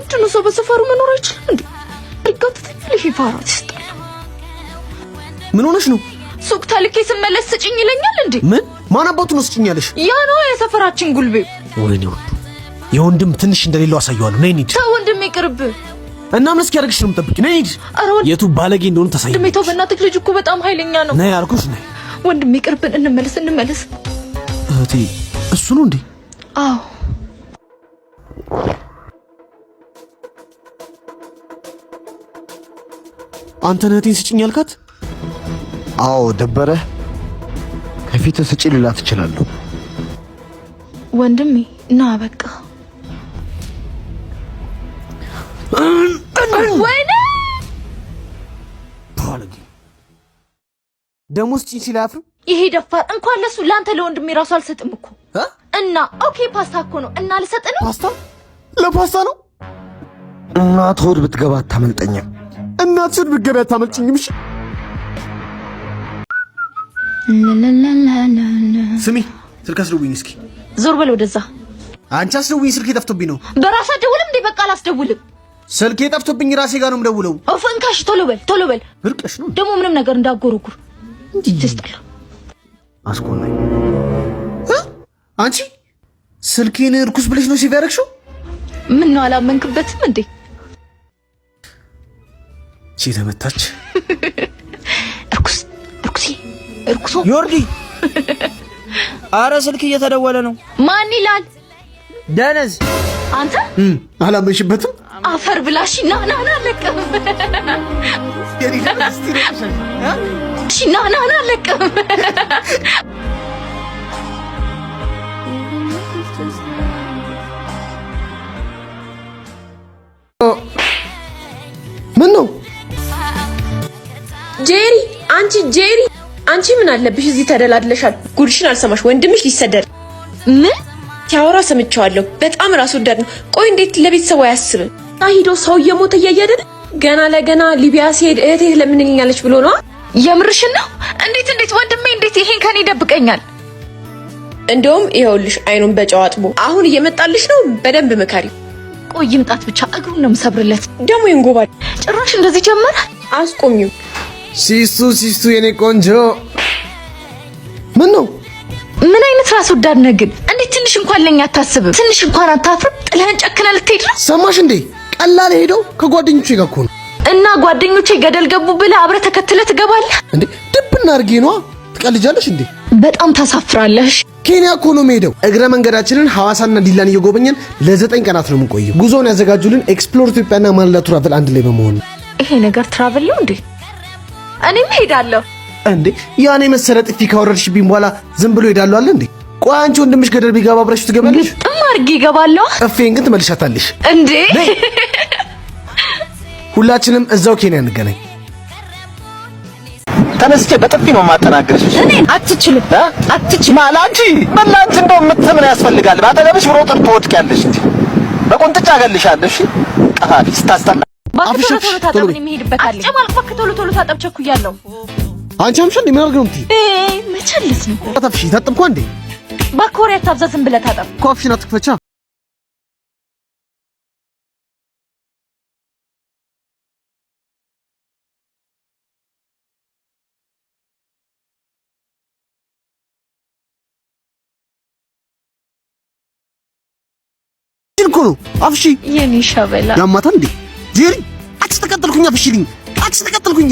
ምንድን ነው ሰው በሰፈሩ መኖር አይችልም እንዴ? ይጋትተኛል። ይሄ ፋራ ሲስጠላ። ምን ሆነሽ ነው? ሱቅ ተልኬ ስመለስ ስጭኝ ይለኛል እንዴ? ምን ማን አባቱ ነው ስጭኝ ያለሽ? ያ ነው የሰፈራችን ጉልቤ። ወይኔ ወንዱ የወንድም ትንሽ እንደሌለው አሳየዋለሁ። ነይ እንሂድ። ተው ወንድሜ ይቅርብ። እና ምን እስኪያደርግሽ ነው የምጠብቂው? ነይ እንሂድ። ኧረ ወንድሜ የቱ ባለጌ እንደሆነ ታሳየኝ። ተው በእናትህ፣ ልጅ እኮ በጣም ኃይለኛ ነው። ነይ አልኩሽ፣ ነይ። ወንድሜ ይቅርብን፣ እንመለስ እንመለስ። እህቴ እሱ ነው እንዴ? አዎ። አንተን እህቴን ስጭኝ ያልካት? አዎ ደበረ። ከፊት ስጪ ልላት እችላለሁ። ወንድሜ ና በቃ። ወይኔ ባለጌ ደግሞ ስጭኝ ሲል አያፍርም? ይሄ ደፋር እንኳን ለሱ ለአንተ ለወንድሜ ራሱ አልሰጥም እኮ እና okay ፓስታ እኮ ነው እና ልሰጥ ነው። ፓስታ ለፓስታ ነው። እናት ሆድ ብትገባ አታመልጠኝም። እናት ሆድ ብትገባ አታመልጭኝም። እሺ ስሚ፣ ስልክ አስደውይኝ እስኪ። ዞር በል ወደዛ። አንቺ አስደውይኝ፣ ስልኬ ጠፍቶብኝ ነው። በራስህ አትደውልም እንዴ? በቃ አላስደውልም። ስልኬ ጠፍቶብኝ ራሴ ጋር ነው የምደውለው። ኦፍ እንካሽ፣ ቶሎ በል ቶሎ በል። ብርቅሽ ነው ደግሞ ምንም ነገር እንዳጎረጉር ትስጠላ። አስኮናኝ። አንቺ ስልኬን እርኩስ ብለሽ ነው save ያደረግሽው? ምን ነው አላመንክበትም እንዴ? ቺ ተመታች። እርኩስ እርኩሲ እርኩሶ ዮርዲ፣ አረ ስልክ እየተደወለ ነው። ማን ይላል? ደነዝ አንተ አላመንሽበትም? አፈር ብላሽ። ና ና ና አለቅም። እሺ ና ና ና አለቅም። ምን ነው ጄሪ፣ አንቺ ጄሪ፣ አንቺ ምን አለብሽ እዚህ ተደላድለሻል። ጉድሽን አልሰማሽ። ወንድምሽ ሊሰደድ ምን ሲያወራ ሰምቼዋለሁ። በጣም ራስ ወዳድ ነው። ቆይ እንዴት ለቤተሰቡ አያስብም? ሂዶ ሰው እየሞተ እያየ አይደል? ገና ለገና ሊቢያ ሲሄድ እህቴ ለምንልኛለች ብሎ ነዋ። የምርሽን ነው? እንዴት እንዴት ወንድሜ እንዴት ይሄን ከኔ ይደብቀኛል? እንደውም ይኸውልሽ አይኑን በጨው አጥቦ አሁን እየመጣልሽ ነው። በደንብ ምከሪ። ቆይ ይምጣት ብቻ እግሩን ነው የምሰብርለት። ደግሞ ይንጎባል። ጭራሽ እንደዚህ ጀመረ። አስቆሚው። ሲስቱ ሲስቱ የኔ ቆንጆ ምን ነው? ምን አይነት ራስ ወዳድ ነህ ግን? እንዴት ትንሽ እንኳን ለኛ አታስብም? ትንሽ እንኳን አታፍርም? ጥለህን ጨክነህ ልትሄድ ነው? ሰማሽ እንዴ? ቀላል ሄደው ከጓደኞቼ ጋር እኮ ነው። እና ጓደኞቼ ገደል ገቡ ብለህ አብረህ ተከትለህ ትገባለህ እንዴ? ድብና አድርጌ ነዋ። ትቀልጃለሽ እንዴ? በጣም ታሳፍራለህ። ኬንያ እኮ ነው የምሄደው። እግረ መንገዳችንን ሐዋሳና ዲላን እየጎበኘን ለ9 ቀናት ነው የምንቆየው። ጉዞውን ያዘጋጁልን ኤክስፕሎር ኢትዮጵያና ማለዳ ትራቭል አንድ ላይ በመሆን ነው። ይሄ ነገር travel ነው እንዴ? እኔም እሄዳለሁ እንዴ? ያን የመሰለ ጥፊ ካወረድሽብኝ በኋላ ዝም ብሎ ሄዳለሁ አለ እንዴ? ቆይ አንቺ ወንድምሽ ገደል ቢገባ አብረሽ ትገባለሽ? ግጥም አድርጌ እገባለሁ። ጥፌን ግን ትመልሻታለሽ እንዴ? ሁላችንም እዛው ኬንያ እንገናኝ። ተነስቼ በጥፊ ነው የማጠናግርሽ። እኔ አትችልም፣ አትችልም። ማላንቺ በላንቺ እንደው ምት ምን ያስፈልጋል? ባጠገብሽ ብሮጥ ትወድቂያለሽ እንጂ በቁንጥጫ እገልሻለሁ። እሺ ቀፋፊ ስታስጠላ። እባክህ ቶሎ ቶሎ ታጠብ፣ እኔ የምሄድበት አለኝ። አትጨማልቅ እባክህ ቶሎ ቶሎ ታጠብ፣ ቸኩያለሁ። አንቺ አምሻ እንዴ? ምን አድርገው ነው የምትይ? መቸልስ ነው። ታፍሽ ታጠብኳ እንዴ? እባክህ ወሬ አታብዛ፣ ዝም ብለህ ታጠብ። እኮ አፍሽን አትክፈቻ። እኮ ነው አፍሺ። የኔ ሸበላ ያማታል እንዴ? ጄሪ አንቺ ተቀጠልኩኝ፣ አፍሽልኝ። አንቺ ተቀጠልኩኝ።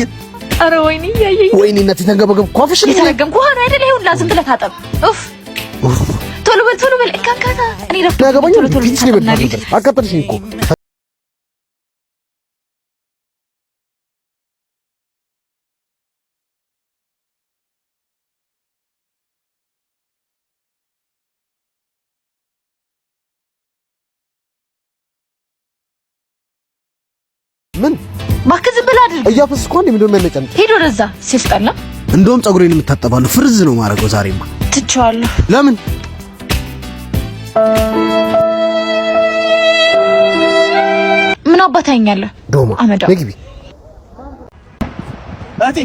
ኧረ ወይኔ እያየኝ ወይኔ እናቴ ተንገበገብኩ። አፍሽልኝ። የተረገምኩ ውሃ ነው አይደል? ይኸውልህ ዝም ብለህ ታጠብ። ኡፍ ቶሎ በል ቶሎ በል። እንካንካታ እኔ ረፍት ያገባኝ ቶሎ ቶሎ ፊትሽ ነው የበላሁት። አቃጠልሽኝ እኮ። ምን እባክህ ዝም ብለህ አድርግ። እያፈስኩ እንዴ? ምንድነው የሚያነጫንጭ? ሂድ ወደዛ ሲስጠላ። እንደውም ፀጉሬን የምታጠባለሁ ፍርዝ ነው ማድረገው ዛሬማ። ትቼዋለሁ። ለምን? ምን አባታኛለህ? ዶማ አመዳ ነግቢ። እህቴ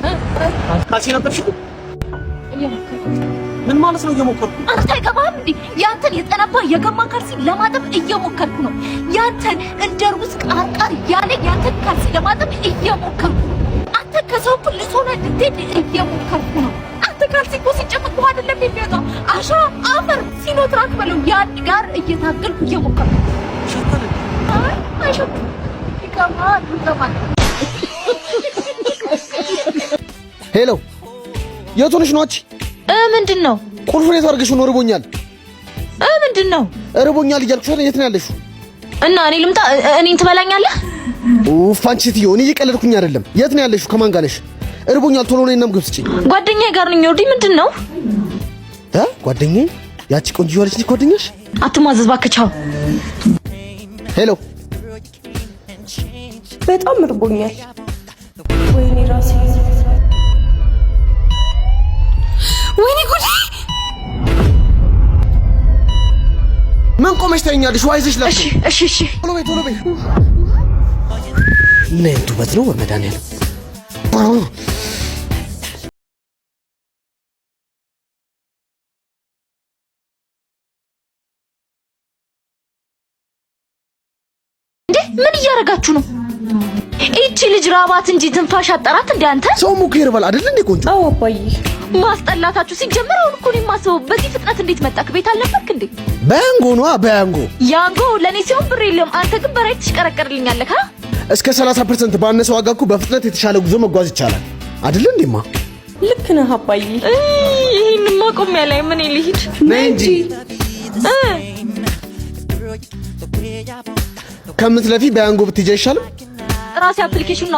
ካልሲን አጠብሽው? ምን ማለት ማለት ነው እየሞከርኩ? አንተ አይገባህም እንዴ? ያንተን የጠነባ የገማ ካልሲ ለማጠብ እየሞከርኩ ነው። ያንተን እንደ ሩዝ ቃርቃር ያለ ያንተን ካልሲ ለማጠብ እየሞከርኩ ነው። አንተ ከሰው እኩል ልትሆነ እንድትሄድ እየሞከርኩ ነው። አንተ ካልሲ እኮ ሲጨመቅ ውሃ አይደለም የሚወጣው፣ አሸዋ፣ አፈር፣ ሲኖትራክ በለው ያን ጋር እየታገልኩ እየሞከርኩ ነው። አይ አይሸትም። ይገማል ይገማል። Hello፣ የት ሆነሽ ነው አንቺ? ምንድን ነው? ቁልፉን የት አድርገሽው ነው? እርቦኛል። ምንድን ነው? እርቦኛል እያልኩሽ አይደል? የት ነው ያለሽው? እና እኔ ልምጣ? እኔን ትበላኛለህ? ኡፍ አንቺ ሴትዮ፣ እኔ እየቀለድኩኝ አይደለም። የት ነው ያለሽው? ከማን ጋር ነሽ? እርቦኛል፣ ቶሎ ነይና ምግብ ስጪኝ። ጓደኛዬ ጋር ነኝ። ወርዲ ምንድን ነው? ጓደኛዬ? ያቺ ቆንጆ ልጅ ነች ጓደኛሽ? አትሟዘዝ እባክህ። ቻው። Hello፣ በጣም እርቦኛል። ወይኔ ራሴ፣ ወይኔ ጉዴ! ምን ቆመሽ ታይኛለሽ? ውሃ ይዘሽ ላክ። እሺ እሺ እሺ። ቶሎ በይ ቶሎ በይ። ምን አይነት ውበት ነው በመድኃኒዓለም! እንዴ ምን እያደረጋችሁ ነው? ይቺ ልጅ ራባት እንጂ ትንፋሽ አጠራት እንዴ አንተ? ሰውም እኮ ይርባል አይደል እንዴ ቆንጆ? አዎ አባዬ። ማስጠላታችሁ። ሲጀመር አሁን እኮ ነው የማስበው፣ በዚህ ፍጥነት እንዴት መጣክ? ቤት አልነበርክ እንዴ? በያንጎ ነዋ በያንጎ። ያንጎ ለኔ ሲሆን ብር የለውም። አንተ ግን በ Ride ትሽቀረቀርልኛለህ። ሀ እስከ 30% ባነሰ ዋጋ እኮ በፍጥነት የተሻለ ጉዞ መጓዝ ይቻላል አይደል እንዴማ? ልክ ነህ አባዬ። ይሄንማ ቆሜ ላይ ምን ልሂድ ነይ እንጂ ከምትለፊ በያንጎ ብትሄጂ አይሻልም? ራሴ application ኑን